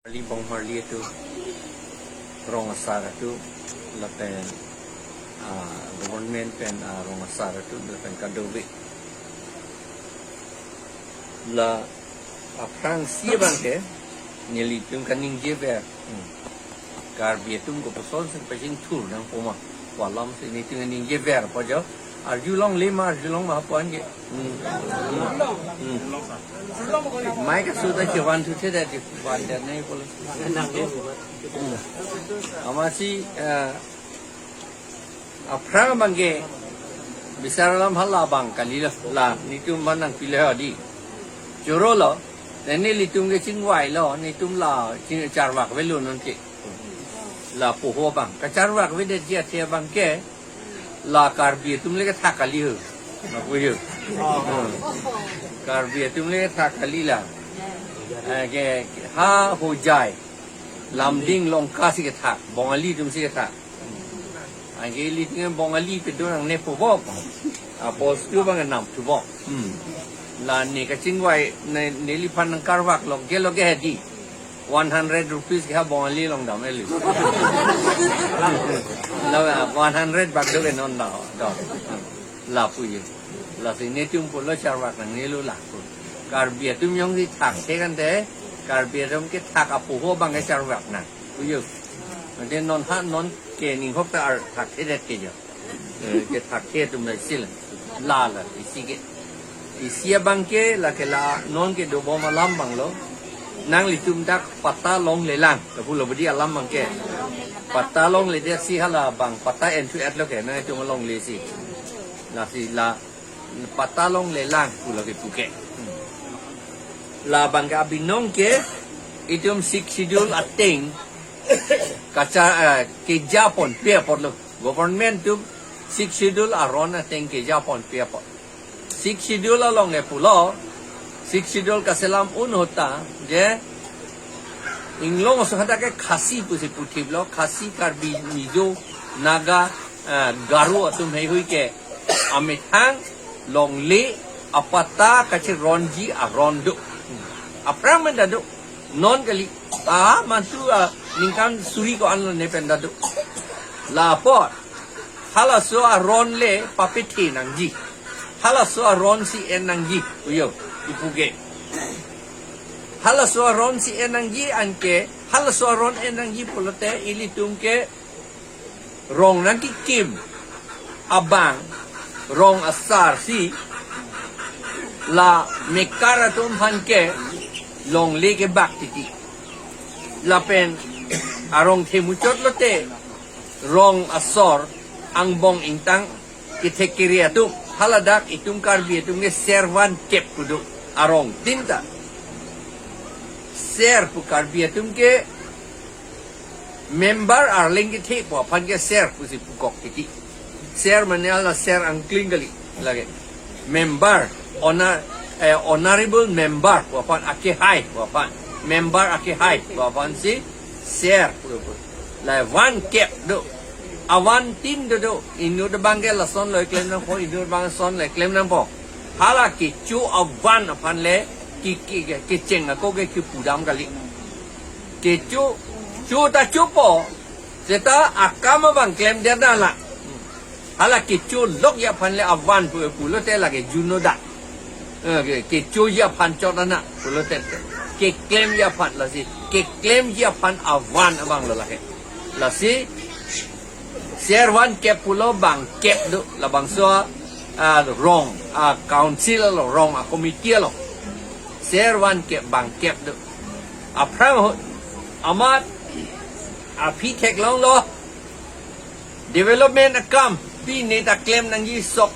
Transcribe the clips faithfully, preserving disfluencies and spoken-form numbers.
Li bong harli atum, rong asar atum, lapen, ah, government pen, ah, rong asar atum, lapen kadokave. La aphrangsi abangke, nelitum kaningjever. Hmm. Karbi atum kopuson si pachingthur nangpo ma. Pu alam si nelitum ningjever po jo. Arjulongle ma, arjulong ma pu an ke. Hmm. Hmm. Hmm. Mai kasu ta chevan thu che da di van da ne polo. Hmm. Amatsi, eh, aphrang abangke bisar alam hala abang kalilo, la nelitum abang nangpilo di. Choro lo, nelitum ke chingvailo, nelitum la ching charvak avelo nonke. La poho abang. Kacharvak avedetji athe abangke, la Karbi atum le kethak kali ho. Maku ho. Hmm. Karbi atum le kethak kali la. Eh, ke ha Hojai, Lumding, Lanka si kethak, Bongali atum si kethak. Anke ilitum Bongali pedun nangne po bok. Apos tu abang nam tu bok. Hmm. La ne kachingvai, ne, neliphan nangkarvak loge loge hedi. One hundred rupees ke ha Bongali along dam eli. La one hundred bak do ke non la do. La pu ye. Lasi nelitum pulo charvak nangnelo la pu. Karbi atum jongsi thakthe kan te, Karbi atum kethak apoho abangke charvak nang. Pu yo. Ante non ha non ke ninghok ta ar thakthedet ke jo. Eh, kethak ke atum na isi la. La la, isi ke. Isi abangke, lake la non kedo bom alam abanglo. Nanglitum dak patta longlelang. Lapu lo bodi alam abangke. Patta longledetsi hala abang patta enthu etlo ke. Nangtum longlesi. Lasi la patta longlelang pulo ke puke. Hmm. La abangke abinong ke itum Sixth Schedule ateng kacha, eh, kejaponpe apotlo. Government atum Sixth Schedule aron ateng kejaponpe apot. Sixth Schedule along ke pulo, Sixth Schedule kaselam un ahut ta, je inglong aso hadak ke Khasi pusi puthiplo, Khasi, Karbi, Mizo, Naga, eh, Garo atum heihui ke amethang longle apatta kachironji aron do. Aphrang pen ta do. Non kali. Ah, mantu, ah, ningkan suri ko-an lo ne pen ta do. La apot. Halaso aron le papethe nangji. Halaso aron si en nangji. Uyo, ipuke. Halaso aron si en nangji anke, halaso aron en nangji pulote ilitum ke rong nangkekim abang, rong asar si la mekar atum aphan ke longle kebak titi. Lapen arong themuchot lote rong asor angbong ingtang kethek kere atum, haladak itum Karbi atum ke ser van kep pu do, arong tin ta. Ser pu Karbi atum ke member arleng kethe pu aphan ke ser pusi pukok titi. Ser mane ala ser angkling kali lake. Member, honor, eh, honorable member pu aphan, akehai pu aphan. Member akehai pu aphan si ser pu pu. La van kep do. Avan tin do do. Inut abangke lason lo klem nangpo, inut abang son lo klem nangpo. Hala kecho avan aphan le ke, ke, ke, kecheng ako ke kepudam kali. Kecho, cho ta chopo. Seta akam abang klemdet nang la. Hala kecholokji aphan le avan pu, pulote lake juno da. Eh, ke, kechoji aphan chot ana pulote. Keklemji aphan lasi. Keklemji aphan avan abang lo lake. Lasi ser van kep pulo bang kep do, labangso, ah, rong, ah, council along, rong, ah, committee along. Ser van kep bang kep do. Aphrang ahut amat aphi theklonglo. Development akam pine ta klem nangji, sok,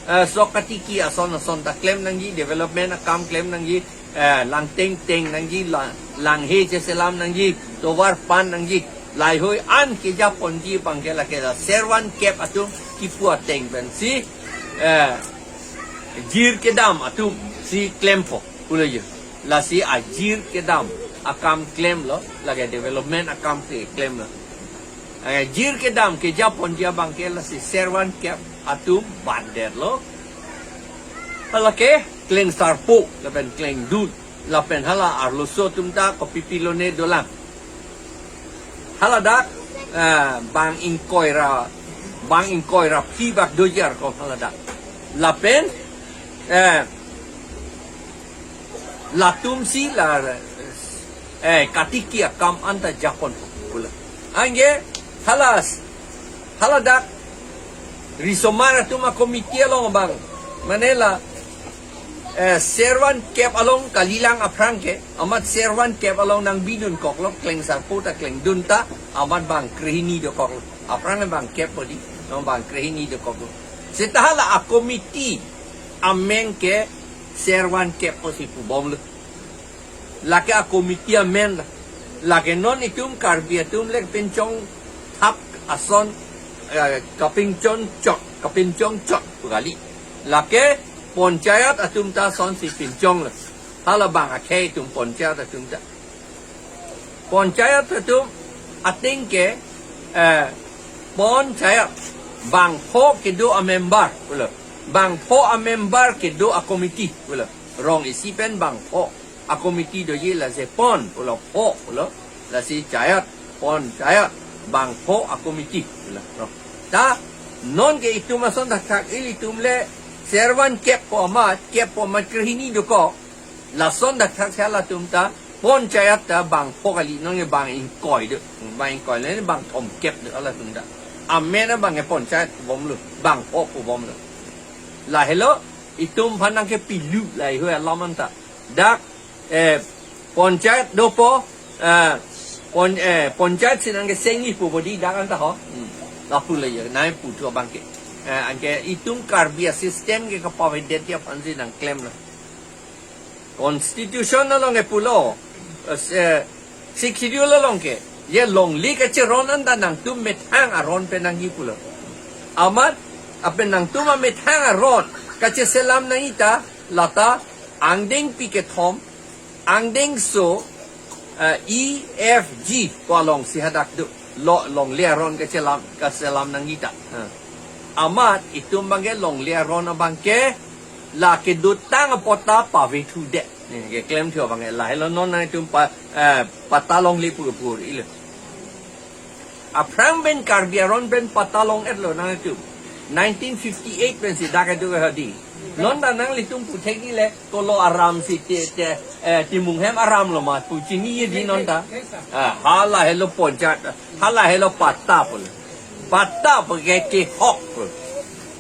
eh, sok katiki ason ason ta klem nangji, development akam klem nangji, eh, langteng teng nangji, la-, langhe cheselam nangji, tovar pan nangji, laheihui an kejaponji abangke lake la ser van kep atum kipu ateng pensi, eh, jir kedam atum si klempo pulo jo. Lasi ajir kedam akam klemlo, lake development akam si klemlo. Eh, jir kedam kejaponji abangke lasi ser van kep atum bandetlo. Halake kleng sarpo lapen klengdun lapen hala arloso atum ta kopi pilone dolang. Haladak, eh, bang ingkoi ra, bang ingkoi ra phli bak doji arkom haladak. Lapen, eh, latum si la, eh, katiki akam anta japon pulo. Anke, halas, haladak, risomar atum a-committee along bang, mane la, eh, servan kep along kalilang aphrang ke, amat servan kep along nang bidun koklo, kleng sarpo ta kleng dun ta, amat bang krehini dokoklo. Aphrang bang kep po di, nang bang krehini dokoklo. Seta hala a-committee amen ke servan kep po si pubomlo. Lake a-committee amen la. Lake non itum Karbi atum le pinchong thap ason, eh, kapinchong chok, kapinchong chok pu kali. Lake panchayat atum ta ason si pinchong la. Hala bang akhei atum panchayat atum ta. Panchayat atum ating ke, eh, panchayat bang pho kedo a-member pulo. Bang pho a-member kedo a-committee pulo. Rong isi pen bang pho a-committee doji, lasi pon pulo, pho pulo, lasi chayat, panchayat, bang pho a-committee pulo. No. Ta non ke itum ason thakthak ilitum le servan kep po amat, kep po amat krehini dokok. Lason thakthak si halatum ta panchayat ta bang pho kali, non ke bang ingkoi do. Bang ingkoi le bang thomkep do halatum ta. Amen abang ke panchayat pubomlo, bang pho pubomlo. Lahelo itum aphan nang ke pilu lahei alam anta. Dak, eh, panchayat dopo, eh, pon-, eh, panchayat si nang kesengji pu bodi dak anta ho. Hmm. Lapu le ya, nai pu thu abang ke. Eh, anke itum Karbi a-system ke kapavedetji aphan si nang klemlo. Constitution along ke pulo, eh, Sixth Schedule along ke, ye longle kacheron anta nangtum methang aron pen nangji pulo. Amat, apen nangtum amethang aron kacheselam nangji ta, lata angdengpi kethom, angdengso, eh, E F G pu along si hadak do. Lo longle aron kachelam, kaselam nangji ta. Ha. Amat itum abang ke longle aron abang ke la kedotang apot ta pavethudet. Ne keklem thu abang ke lahelo non nang itum pa, eh, patta longle pu pur ilo. Aphrang pen Karbi aron pen patta long-etlo nang itum. Nineteen fifty-eight pen si dak itum ke hadi. Non ta nanglitum puthekji le kolo aram si te, te, eh, Timung hem aram lo ma pu chiniji non ta. Ah, halahelo panchayat, halahelo patta pulo. Patta pu ke kehok pulo.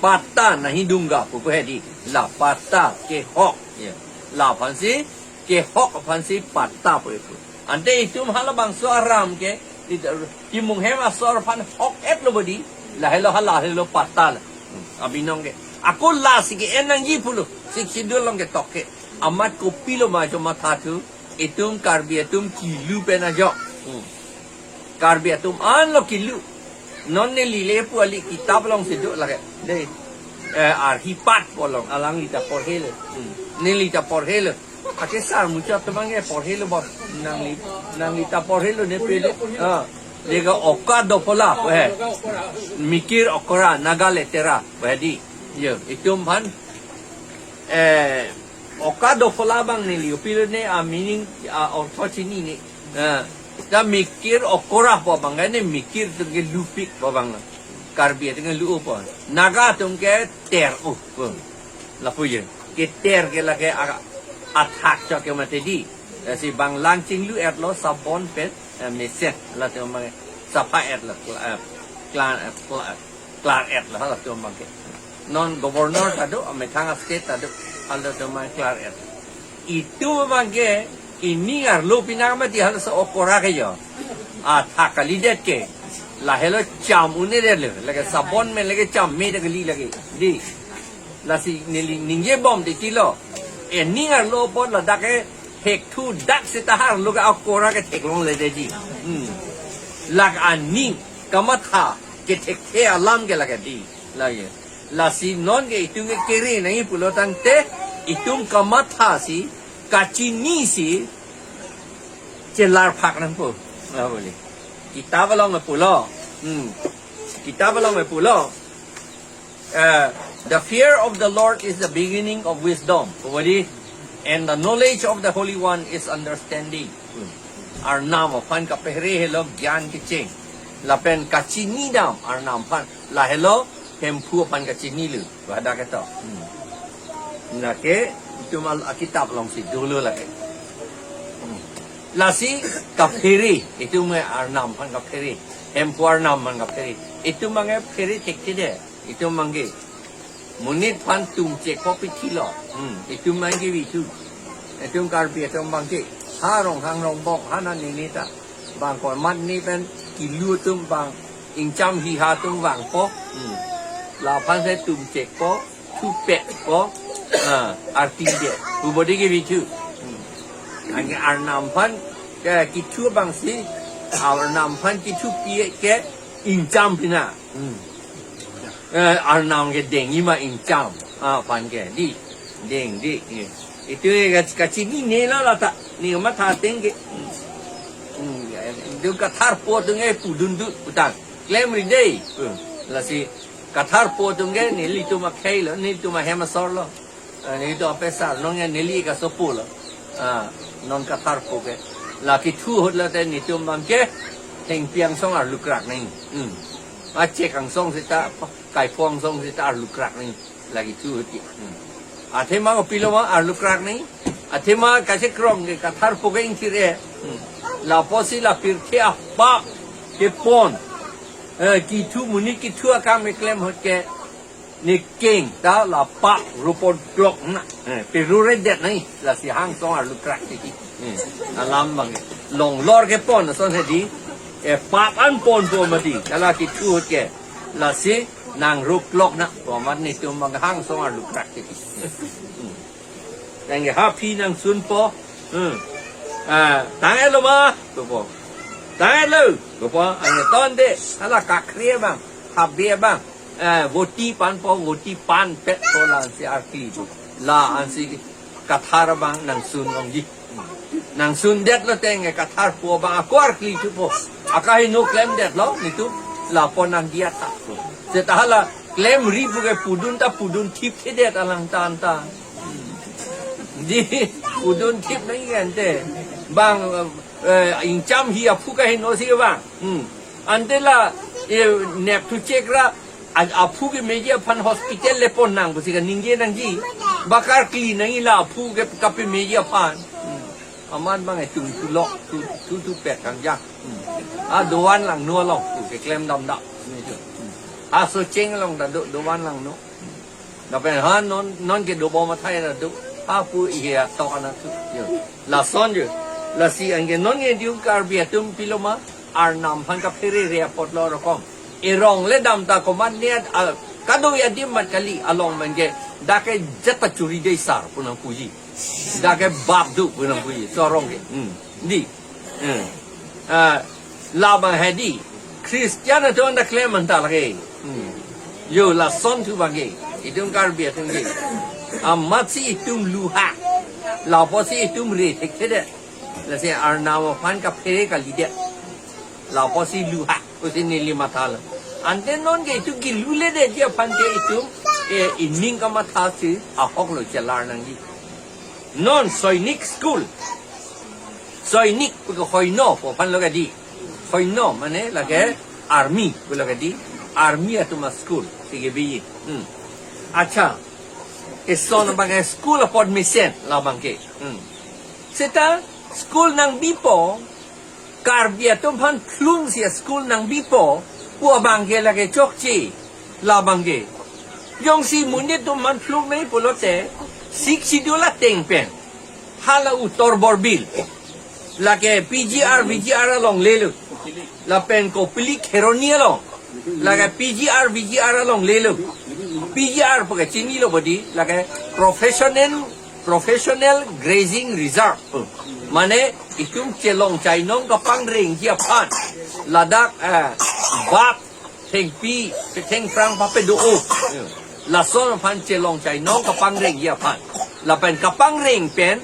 Patta nahi dunga pu pu hedi. La patta kehok. Ya. Laphan si kehok aphan si patta pu pu. Ante itum halabangso aram ke, it-, Timung hem asor aphan hok-etlo bodi, lahelo halahelo patta la. Hmm, abinong ke. Ako lasi ke-en nangji pulo, Sixth Schedule along ketok ke. Amat kopilo ma chomatha thu, itum Karbi atum kilu pen ajok. Hmm. Karbi atum anlo kilu. Non neli le pu ali kitap along si do lake. Dei. Eh, Arhipat pu along, alangli ta porhelo. Hmm. Neli ta porhelo. Ake sar muchot abang ke porhelo bom. Nangli, nangli ta porhelo ne pele. Ah, lega oka dopola, eh. Mikir okora, Naga litera, eh, di. Yo, itum aphan, eh, oka dopola abang neli, upilo ne, a meaning, a ortho chinine. Eh, ta mikir okora pu abang ke ne mikir atum ke lupik pu abang. Karbi atum ke lu-o pu. Naga atum ke ter-o pu. Lapu je. Keter ke lake a-, athak chok ke mate di. Lasi bang lang chinglu-etlo sabon pen, eh, mesen. Latum abang sapha-etlo, kla-, eh, kla-, eh, kla-, klar-etlo, halatum abang ke. Non governor ta do, amethang a-state ta do, halatum abang klar-et. Itum abang ke, ining arlo pinang mati halaso okora ke jo. Athak kalidet ke. Lahelo cham un-edetlo, lake sabon pen lake cham me ta kali lake. Di. Lasi neli ningje bom titilo. Ining arlo apot ladak ke thekthu dak seta harlo ke okora ke theklongledetji. Hmm. Lake aning kamatha kethekthe alam ke lake di. Lake. Lasi non ke itum ke kere nangji pulo tangte itum kamatha si kachini si chelarphak nangpo. Ah, boleh. Kitap along pulo. Hmm. Kitap along pulo. Uh, the fear of the Lord is the beginning of wisdom. Pu bodi, and the knowledge of the Holy One is understanding. Hmm. Arnam aphan kapehre helo gyan kecheng. Lapen kachini dam Arnam aphan. Lahelo Hemphu aphan kachini lo. Wadah ketok. Hmm. Lake itum al-, akitap alongsi dolo lake. Hmm. Lasi kaphere, itum ke Arnam aphan kaphere. Hemphu Arnam aphan kaphere. Itum abangke phere thekthe det. Itum abangke monit aphan tum chek kopi thilo. Hmm, itum abangke vithu. Itum Karbi atum abangke. Ha Ronghang Rongbong, ha nani neta. Bang komat ni pen kilu atum bang ingcham hiha atum vangpo. Hmm. Laphan se tum chekpo, thupekpo. Ah, arti de. Pu bodi ke vithu. Hmm. Anke Arnam aphan ke kithu abangsi, Arnam aphan kithu pi ke ingcham pina. Hmm. Eh, Arnam ke dengji ma ingcham. Ah, aphan ke. Dei. Deng, dei. Eh. Itum ke kach-, kachinine lo lata. Ne matha ateng ke. Hmm. Itum katharpo atum ke pudun dun putang. Klemri dei. Hmm. Lasi katharpo atum ke nelitum akhei lo, nelitum ahem asor lo. Ah, nelitum apesar, non ke neli kasopo lo. Ah, non katharpo ke. La kithu ahut lote netum abangke thengpi angsong arlukrak nangji. Hmm. Achek angsong seta, kaipho angsong seta arlukrak nangji. La kithu ahut ke. Hmm. Athema kopilo ma arlukrak nangji. Athema kachekrong ke katharpo ke ingthir-e. Hmm. Lapusi la pirthe apap kepon. Eh, kithu monit kithu akam keklem ahut ke. Ne keng ta la pap ropon klok na. Eh, peru redet nangji. Lasi hang angsong arlukrak tiki. Eh, alam abang. Longlor kepon ason hedi. Eh, pap an ponpo mati. Kala kithu ahut ke. Lasi nang ro klok na. Komat netum abang hang angsong arlukrak tiki. Hmm. Anke ha aphi nangsunpo. Hmm. Ah, tang-et lo ma? Kopo. Tang-et lo. Kopo. Anke tonde. Hala kakhri abang. Habe abang. Eh, voti panpo, voti panpetpo la ansi arkli. La ansi kathar abang nangsun longji. Nangsun det lote anke katharpo abang ako arkli thupo. Akaheno klemdet lo, netum lapu nangdiya tha. Seta hala klemri pu ke pudun ta pudun thipthedet alang tan ta. Dei, pudun thip nangji ante. Bang, eh, ingcham hi aphu kaheno si bang. Hmm. Ante la, eh, nep thu chekra, a-, aphu kemeji aphan hospital le pon nang pusi kaningje nangji. Ba karkli nangji la aphu ke kapemeji aphan. Hmm. Amat abang itum thu lok, thu, thu, thupek kangjang. Hmm. Ah, dovan langno along, thu keklem damdam. Hmm. Ah, Socheng along ta do, dovan langno. Lapen ha non, non ke dobom athai ta do. Ha pu ihe atok anat thu. Yo. Lason yo. Lasi anke non ke diu Karbi atum pilo ma Arnam aphan kaphere re apot lo rokom. Erong le dam ta komat niat, ah, kado ya dim mat kali along abangke. Dak ke jat ta churi dei sar pu nangpuji. Dak ke bap do pu nangpuji. Sorong ke. Hmm. Dei. Hmm. Ah, labang hedi. Christian atum anta klem anta lake. Hmm. Yo lason thu abangke. Itum Karbi atum ke. Amatsi itum luha. Lapusi itum re thekthedet. Lasi Arnam aphan kaphere kalidet. Lapusi luha. Pusi neli matha lo. Ante non ke itum kiluledetji aphan ke itum, eh, ining kamathasi ahok lo chelar nangji. Non Sainik School. Sainik pu ke hoino pu aphan lo ke dei. Hoino mane lake army pu lo ke dei. Army atum a-school. Sige bi. Hmm. Acha. Eson abang ke school apot mesen labang ke. Hmm. Seta school nangbipo. Karbi atum aphan phlungsi a-school nangbipo pu abang ke lake chokche labang ke. Jongsi monit atum aphan phlung nangji pulote Sixth Schedule ateng pen hala Uttar Borbil lake P G R, V G R along lelo. Lapen Kopili Kheroni along lake P G R, V G R along lelo. P G R pu ke chinilo bodi lake professional Professional Grazing Reserve. Mane itum chelong chainong kapangrengji aphan. Ladak, eh, bap thengpi, thengphrang pape do-o. Lason aphan chelong chainong kapangrengji aphan. Lapen kapangreng pen,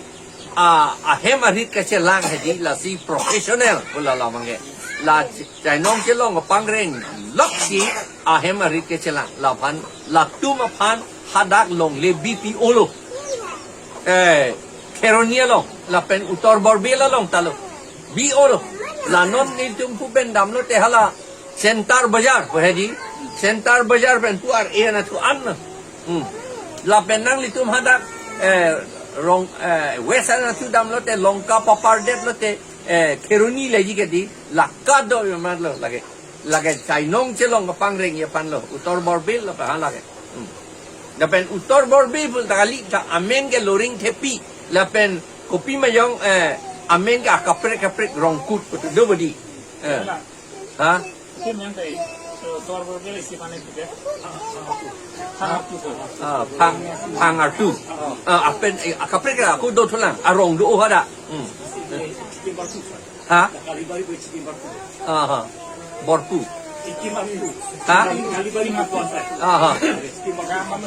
ah, ahem arit kachelang hedi lasi professional pu la labang ke. La ch-, chainong chelong kapangreng loksi ahem arit kachelang. Laphan, latum aphan hadak longle bipi olo. Eh, Kheroni along, lapen Uttar Borbil along ta lo. Bi olo. La non netum pu pen damlote hala Center Bazar pu hedi. Center Bazar pen pu ar-e anatthu an na. Hmm. Lapen nanglitum hadak, eh, Rong, eh, West anatthu damlote, Lanka papardet lote, eh, Kheroni leji kedi, la kado yo matlo lake. Lake Chainong chelong kapangrengji aphan lo, Uttar Borbil lo pa lake. Hmm. Lapen Uttar Borbil pu ta kali ta amen ke Loringthepi, lapen kopi ma jong, eh, amen ke akaprek kaprek Rongkut pu ta do bodi. Eh. Ha? Sim yang tadi, so, Uttar Borbil isi mana itu ya? Ah, Phang, Phang Artu. Ah, apen, eh, akaprek ako dothulang, arong do hadak. Hmm. Ha? Ah, ha. Borpu. Ha? Ah, ha.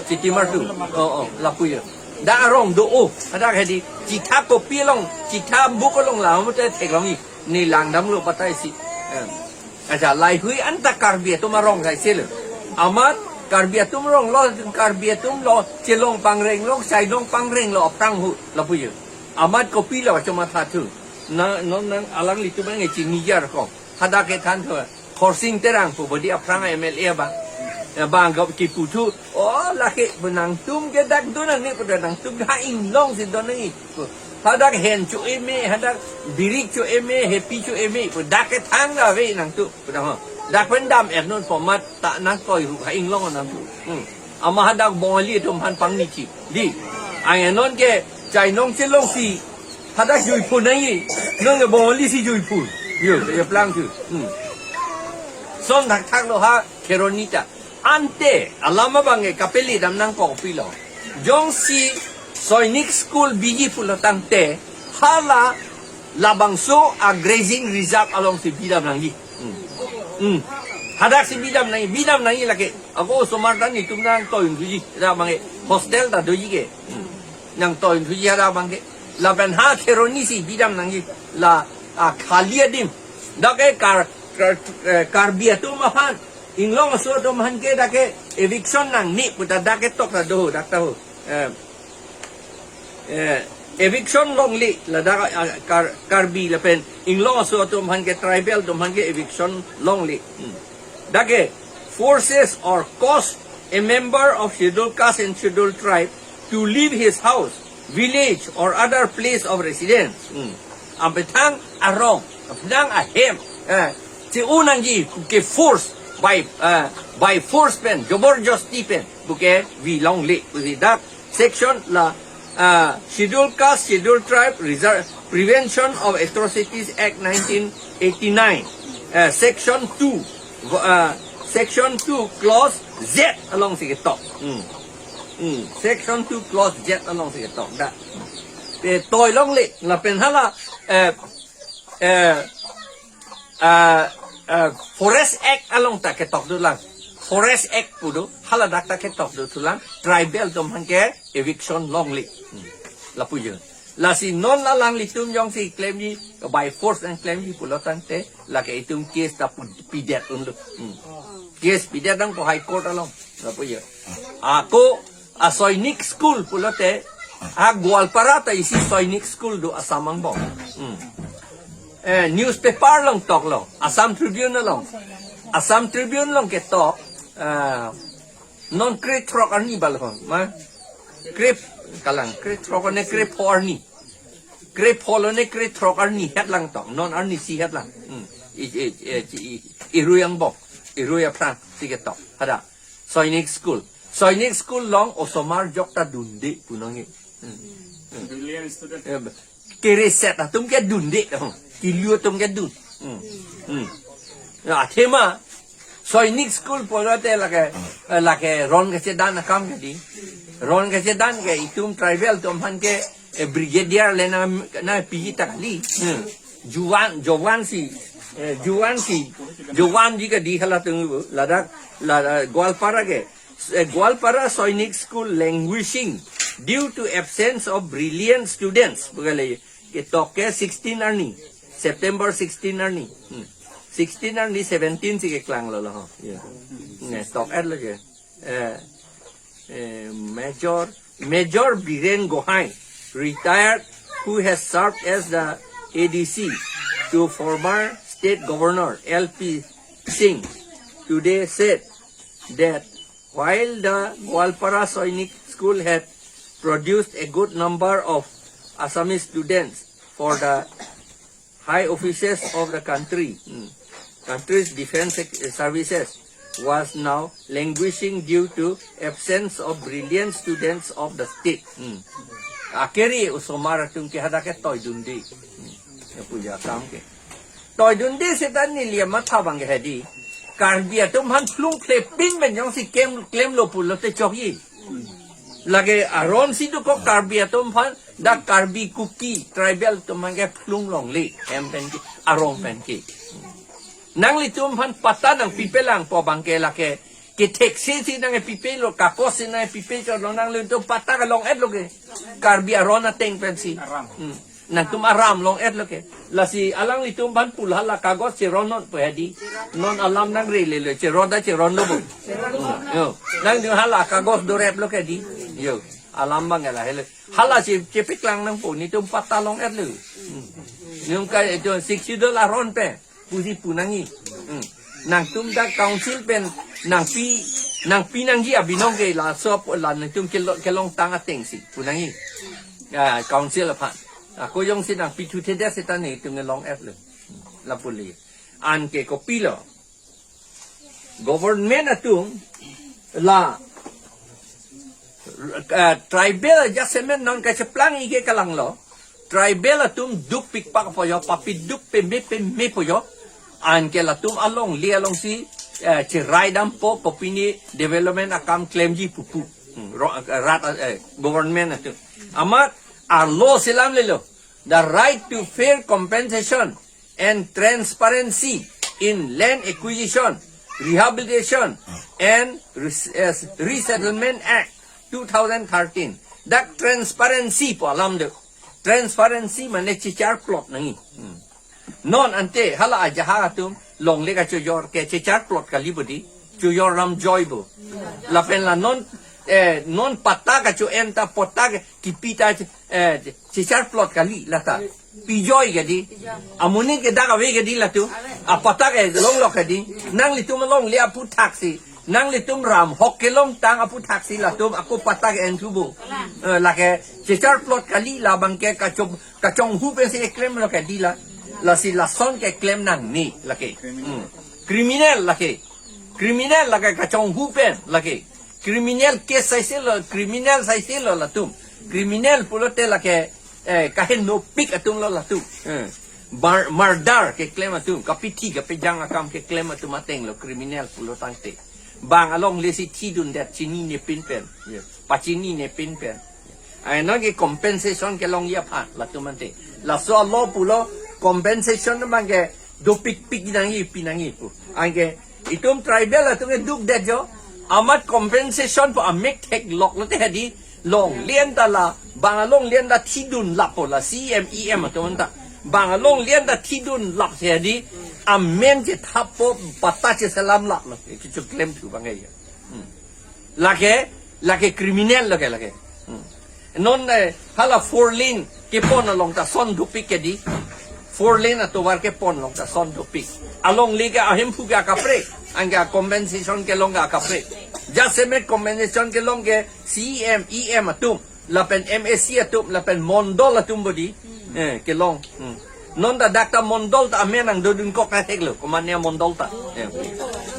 City Martu. Oh, oh, lapu ya. Dak arong do, oh, hadak hedi, chitha kopi along, chitha buk along la, mute theklongji. Ne langdamlo patai si. Eh. Acha, laheihui anta Karbi atum arong sai selo. Amat Karbi atum arong lo, Karbi atum lo, chelong pangreng lo, Chainong pangreng lo, aphrang hu, lapu ya. Amat kopi lo, cuma satu. Na, non nang alanglitum nge chini jar ko. Hadak kethan thu. Khorsing Terang pu bodi aphrang M L A abang. Ya, bang gop kipu thu. Oh, lake pu nangtum ke dak do nang ne pu dak nangtum ha inglong si do nang i pu. Hadak hen cho-e me, hadak birik cho-e me, hepi cho-e me pu dak kethang da ave nangtum pu dak ho. Dak pen dam-et non format ta nangtoi ru ha inglong nangtum. Hmm. Amat hadak Bongali atum aphan pangni chi. Di. Ang non ke Chainong chelong si hadak juiphun nangji. Non ke Bongali si juiphun. Yo, yo plang tu. Hmm. Son thakthak lo ha Kheroni ta. Ante, alam abang ke kapeli dam nangkok pilo. Jongsi Sainik School biji pulo tangte, hala labangso a grazing reserve along si bidam nangji. Hmm. Hmm. Hadak si bidam nangji, bidam nangji lake. Ako osomar ta netum nangtoi thuji, hadak abang ke hostel ta doji ke. Hmm. Nangtoi thuji hadak abang ke. Lapen ha Kheroni si bidam nangji la, ah, khali adim. Dak ke Kar, Kar, eh, Karbi atum aphan. Inglong aso atum aphan ke dak ke eviction nangne pu ta dak ketok ta do, dak ta ho. Eh, eh, eviction longle ladak, ah, Kar, Karbi lapen inglong aso atum aphan ke tribal atum aphan ke eviction longle. Hmm. Dak ke forces or cause a member of Scheduled Caste and Scheduled Tribe to leave his house, village or other place of residence. Hmm. Apethang arong, apethang ahem, eh, che-o nangji ke force by, eh, by force pen, joborjosti pen, puke vi longle, pusi dak section la, ah, Scheduled Caste, Scheduled Tribe, Reserve, Prevention of Atrocities Act nineteen eighty-nine, ah, section two, vo-, ah, section two, clause Z along si ketok. Hmm. Hmm. Section two, clause Z along si ketok. Da. Eh, toi longle, lapen hala, eh, eh, ah, ah, Forest Act along ta ketok dolang. Forest Act pu do, hala dak ta ketok dothulang, tribal atum aphan ke eviction longle. Hmm. Lapu ya. Lasi non alanglitum jongsi klemji, by force nangklemji pulo tangte, lake itum case ta pu-, pidet unlo. Hmm. Case pidet nangpo High Court along. Lapu ya. Ako, a Sainik School pulote, a Goalpara ta isi Sainik School do Assam angbong. Hmm. Eh, newspaper along toklo, Assam Tribune along. Assam Tribune along ketok, eh, non krethrok arni bal ho, ma? Krep, kalang, krethrok ne krepho arni. Krepho lo ne krethrok arni hetlang tok, non arni isi hetlang. Hmm. I, i, i, i, i, irui angbong, irui aphrang si ketok. Hadak. Sainik School. Sainik School along osomar jok ta dunde pu nangji. Hmm. Hmm. Brilliant student. Eh, kereset atum ke dunde, oh. Kilu atum ke dun. Hmm. Hmm. Ya, athema Sainik School pulote lake, eh, lake ron kachedan akam ke di. Ron kachedan ke itum tribal atum aphan ke, eh, brigadier le na, na piji ta kali. Hmm. Juan, Jovan si, eh, Juan si, Jovan ji ke di halatum ladak, ladak Goalpara ke. Eh, Goalpara Sainik School languishing due to absence of brilliant students. Pu kali, ketok ke sixteen arni, September sixteen arni. Hmm. Sixteen arni seventeen si keklanglo lo ho. Ya. Ne, tok-et lo je. Eh, eh, Major, Major Biren Gohain, retired, who has served as the A D C to former State Governor L P Singh, today said that while the Goalpara Sainik School had produced a good number of Assamese students for the high offices of the country, hmm, country's defense sec-, services, was now languishing due to absence of brilliant students of the state. Hmm. Akeri osomar atum ke hadak ke toidunde. Hmm. Ya puja kam ke. Toidunde seta neli amatha abang ke hedi. Karbi atum aphan phlung phlepin pen jongsi kem klemlo pulote chokji. Lake aron si dokok Karbi atum aphan, dak Karbi Kuki tribal atum aphan ke phlung longle, hem pen ke, arong pen ke. Nanglitum aphan patta nangpipelang pu abang ke lake, kethek si si nangpipelo, kakos si nangpipe chotlo, nanglitum patta ke long-etlo ke. Karbi aron ateng pensi. Aram. Hmm. Nangtum aram long-etlo ke. Lasi alanglitum aphan pu hala kagos cheronnon pu hedi. Non alam nangrelelo, cheron ta cheronlo bo. Yo. Nangtum hala kagos doretlo ke di. Yo. Alam abang lahelo. Hala si chepeklang nangpo, netum patta long-etlo. Hmm. Netum ke itu Sixth Schedule aron pen pusi pu nangji. Hmm. Nangtum ta council pen nangpi, nangpi nangji abinong ke laso pu la netum kelo-, kelongtang ateng si pu nangji. Ya, council aphan. Ako jongsi nangpithuthedet seta netum ke long-etlo. Hmm. Lapu le. Anke kopilo. Government atum la, eh, tribal adjustment non kacheplang ike kalanglo. Tribal atum dukpikpak po jo, papiduk peme peme po jo. Anke latum alongle alongsi, eh, cherai dampo kopine development akam klemji pupu. Hmm, ro-, eh, rat, eh, government atum. Amat arlo selamlelo. The right to fair compensation and transparency in land acquisition, rehabilitation, and Res-, eh, Resettlement Act two thousand thirteen. Dak transparency pu alam do. Transparency mane checharplot nangji. Hmm. Non ante hala ajahak atum longle kachojor ke checharplot kali bo di. Chojor lam joi bo. Lapen la non, eh, non patta kacho-en ta patta ke kipi ta, eh, checharplot kali lata. Pijoi ke di. Amonit ke dak ave ke di latum. Apatta ke longlok ke di. Nanglitum alongle aphuthaksi. Nanglitum ram hok kelongtang aphuthaksi latum ako patta ke-en thubo. Eh, lake checharplot kali labang ke kachong, kachonghu pensi klemlo ke di la. Lasi lason keklem nangne lake. Hmm. Criminal lake. Criminal lake kachonghu pen lake. Criminal case saiselo, criminal saiselo latum. Criminal pulote lake, eh, kahenopik atumlo latum. Eh. Bar-, murder keklem atum, kapithi kapejang akam keklem atum atenglo criminal pulo tangte. Bang alongle si thidundet chinine pinpen. Pachinine pinpen. Ai non ke compensation kelongji aphan latum ante. Laso alo pulo compensation abang ke dopikpik nangji pi nangji pu. Anke itum tribal atum ke dukdet jo. Amat compensation pu amek thekloklote hedi longle anta la. Bang alongle anta thidun lappo la C M E M atum anta. Bang alongle anta thidun lap si hedi amen chethappo patta cheselam laplo. Kecho klem thu abang ke. Hmm. Lake, lake criminal lake, lake. Hmm. Non, eh, hala four lane kepon along ta son dopik ke di. Four lane atovar kepon along ta son dopik. Alongle ke ahemphu ke akaprek. Anke compensation kelong ke akaprek. Jasemet compensation kelong ke C M E M atum. Lapen M A C atum, lapen mondol atum bo di. Eh, kelong. Hmm. Non ta dak ta mondol ta amen nangdodunkok na theklo, komatne mondol ta. Eh.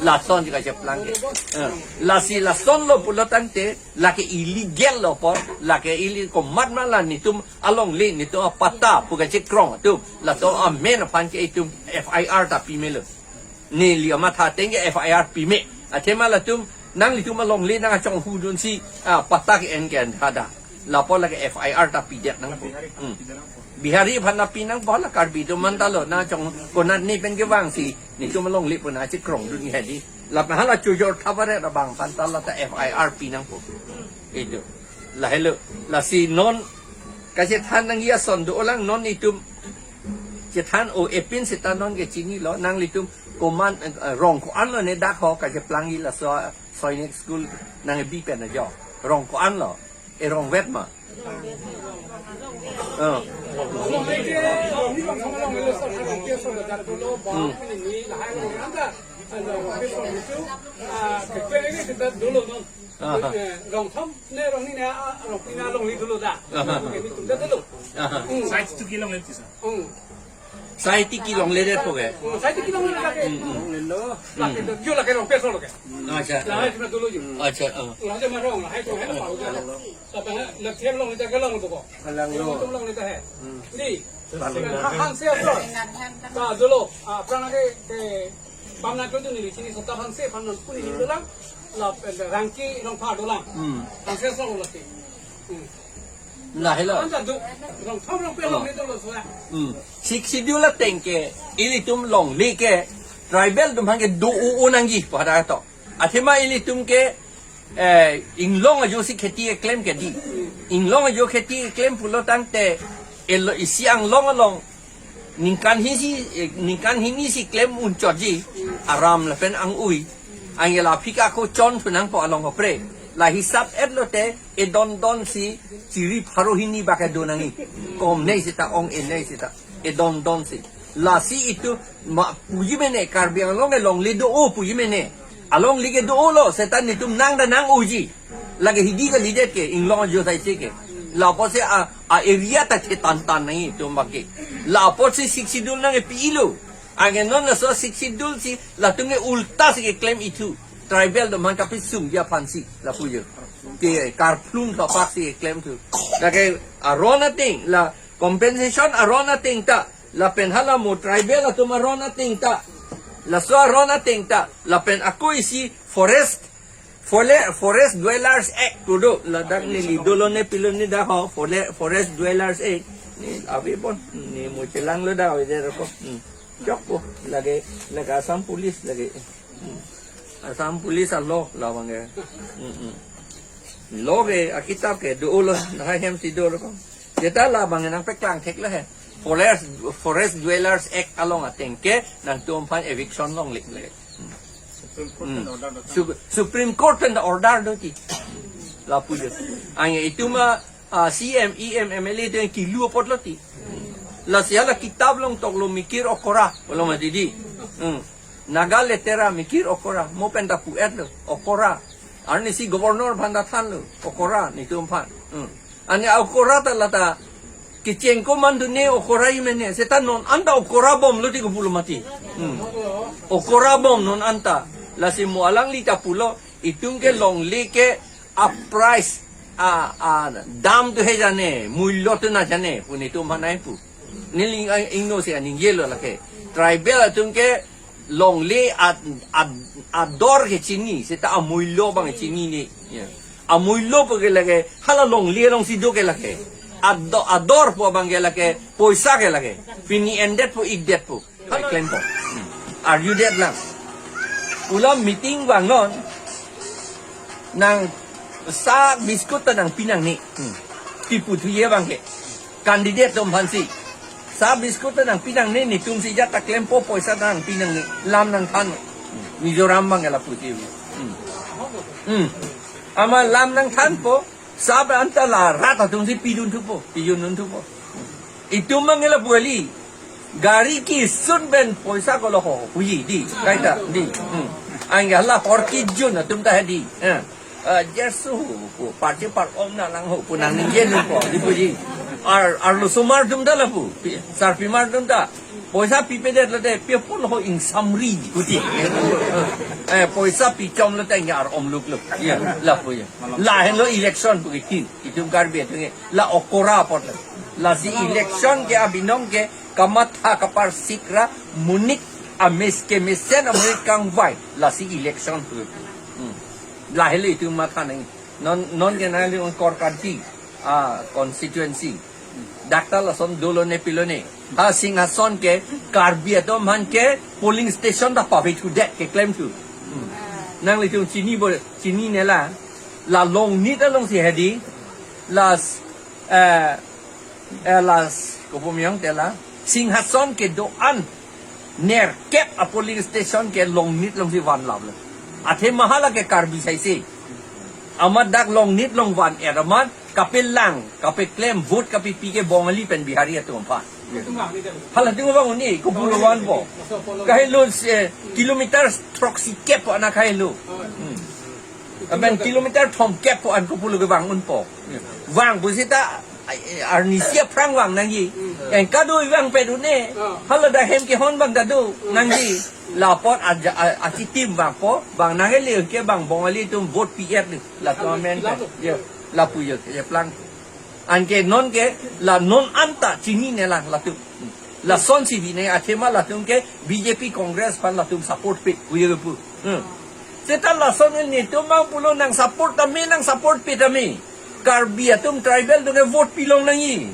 Lason ji kacheplang ke. Eh. Lasi lasonlo pulo tangte, lake illegal lo apor, lake illegal komat ma la netum alongle, netum apatta pu kachekrong atum. Latum amen aphan ke itum F I R ta pimelo. Neli amatha ateng ke F I R pime. Athema latum, nanglitum alongle nangkachonghudunsi, ah, patta ke-en ke-en hada. Lapu lake F I R ta pidet nangpo. Hmm. Bihari aphan ta pi nangpo la Karbi atum anta lo, nangchong konatne pen kevangsi netum alongle pu nangchekrongdun hedi. Lapen hala chojor thapare abang aphan ta la ta F I R pi nangpo. Itu. Lahelo. Lasi non kachethan nangji ason dolang non itum chethan o-epin seta non ke chinilo nanglitum komat, eh, rong ko-anlo ne dak ho kacheplangji laso Sainik School nangkebi pen ajo. Rong ko-anlo. E rong vet ma. Eh. Hmm. Ah, kekwe ini kita dolo non. Aha. Eh, rong thom ne rong ni ne, ah, rong pina long li dolo da. Aha. Ini tunda dolo. Aha. Hmm. Side to kilong lagi sa. Hmm. Side to kilong lagi deh pokoknya. Hmm, side to kilong lagi. Hmm, hmm. Lagi do, jo lagi rong peso lagi. Acha. Lah, hai tunda dolo jo. Acha, ah. Lah, dia marong, lah, hai tu, hai tu, baru dia. Tapi, hai, lah, dia long, dia long tu kok. Alang lo. Dia long, dia hai. Hmm. Di. Alang lo. Hang, hang, sia, bro. Ah, dolo. Ah, pernah lagi, eh, Pamna tutu ni, chini sota phangse, pamna puni ni dolang, la, eh, Rangki Rongphar dolang. Hmm. Phangse song lo si. Hmm. Lahelo. Anta do, rong thom rong pe long ni dolo so ya. Hmm. Sixth Schedule ateng ke, ilitum longle ke, tribal atum aphan ke do-o nangji, pada to. Athema ilitum ke, eh, inglong ajo si kheti keklem ke di. Inglong ajo kheti keklem pulo tangte, elo isi anglong along, ningkan hini si, eh, ningkan hini si klem unchotji, aram lapen ang-ui. Ang-e la phika ko chon thu nangpo along apre. La hisap et lote, edon don si, chiri pharo hini bak kedo nangji. Kom nei seta ong-e nei seta. Edon don si. Lasi itum ma puji mene, Karbi Anglong ke longle do-o puji mene. Alongle ke do-o lo, seta netum nang da nang-uji. Lake hidi kalidet ke, inglong ajo sai se ke. Lapusi a, a area ta thetan tan nangji itum bak ke. Lapusi Sixth Schedule nangpi-i lo. Anke non laso Sixth Schedule si, latum ke ulta si keklem-i thu. Tribal atum aphan kapisungji aphan si, lapu jo. Ke karplung kapak si keklem thu. Lake aron ateng, la compensation aron ateng ta, lapen hala mo tribal atum aron ateng ta, laso aron ateng ta, lapen ako isi forest, fore-, Forest Dwellers Act tu do, ladak neli dolo ne pilo ne dak ho, fore-, Forest Dwellers Act, ne ave pon, ne mo chelang lo dak ave dei ko. Hmm. Chokpo, lake, lake Assam Police lake. Hmm. Assam Police a-law labang ke. Hmm, hmm. Law ke, akitap ke, do-o lo, lahai hem si dolo ko. Seta labang nangpeklang thek lo he. Forest, Forest Dwellers Act along ateng ke nangtum aphan eviction longle le. Supreme Court pen Hmm. order do. Sup-, Supreme Court pen order do ti. Lapu jo. Anke itum a, ah, C M, E M, M L A do kilu apot lo ti. Lasi hala kitap along toklo mikir okora, pulo mati di. Hmm. Naga letera mikir okora, mo pen ta pu-et lo, okora. Arnisi governor aphan ta thanlo, okora, netum aphan. Hmm. Ani okora ta lata, kecheng ko man tu ne okora-i mene, seta non anta okora bom lo ti ko pulo mati. Hmm. Okora bom non anta. Lasi mo alangli ta pulo, itum ke longle ke a-price, a, a, dam tu he jane, mulyo tu na jane, pu netum aphan nangpu. Neli ing-, ingno si aning yelo lake. Tribal atum ke longle ad-, ad-, ador ke chini, seta amulyo abang chinine. Ya. Amulyo pu ke lake, hala longle along si do ke lake. Ado-, ador pu abang ke lake, poisa ke lake. Pini endet pu ikdet pu. Hai klem po. Hmm. Arju det lang. Pulo meeting vangnon. Nang sa biscuit ta nangpi nangne. Hmm. Ti pu thuye abang ke. Candidate atum aphan si. Sa biscuit ta nangpi nangne, netum si jat ta klempo, poisa ta nangpi nangne. Lam nangthan. Mizoram abang ke lapu ti. Hmm. Hmm. Amat lam nangthanpo, sa abang anta la rat atum si pidun thupo, pidun thupo. Itum abang ke lapu kali. Gari kisun pen poisa kolo ho, puji di, kaita di. Hmm. Anke hala hor kijun atum ta di. Eh. Ah, Jesu, pu, parche par-om nang ho, pu nangningje nangpo, di puji. Ar, arlosomar atum ta lapu, pi-, sarpimar atum ta. Poisa pipedet lote, pipon ho ingsamri, puji. Eh, poisa pichom lote, nge ar-om luk luk. Ya, lapu ya. Lahenlo election pu kitin, itum Karbi atum ke. La okora apot la. Lasi election ke abinong ke kamatha kaparsik ra monit ames kemesen amonit kangvai. Lasi election pu. Hmm. Lahelo itum matha nang. Non, non ke nangli ong Korkanthi, ah, constituency. Dak ta lason dolo ne pilo ne. Ha Singhason ke Karbi atum aphan ke polling station ta pavek thudet keklem thu. Hmm. Nanglitum chini bo, chinine la. La Longnit along si hedi. Las, eh, eh, las, kopo mi-ong te la. Singhason kedo-an nerkep a-polling station ke Longnit along si vanlap lo. Athema hala ke Karbi sai se. Amat dak Longnit along van-et amat Kapelang, kapeklem, vote kapepi ke Bongali pen Bihari atum aphan. Halatum abang un-e, kopulo vanpo. Kahelo, eh, kilometer throksi kep ana kahelo. Hmm. Aben kilometer thomkep ko-an kopulo ke vang unpo. Vang pusita, ai, arnisi aphrang vang nangji. Anke kado vangpet un-e. Hala dak hem kehon abang ta do nangji. Lapot aja, a, achitim vangpo, vang nanghelo ke bang Bongali atum vote P F ni. Latum amen pen. Yo, lapu yo, ye plang. Anke non ke, la non anta chinine lang latum. Lasonsi binong athema latum ke B J P Congress aphan latum support pe, pu yo pu. Hmm. Seta lason netum abang pulo nang support tame, nang support pe tame. Karbi atum tribal atum ke vote pilong nangji.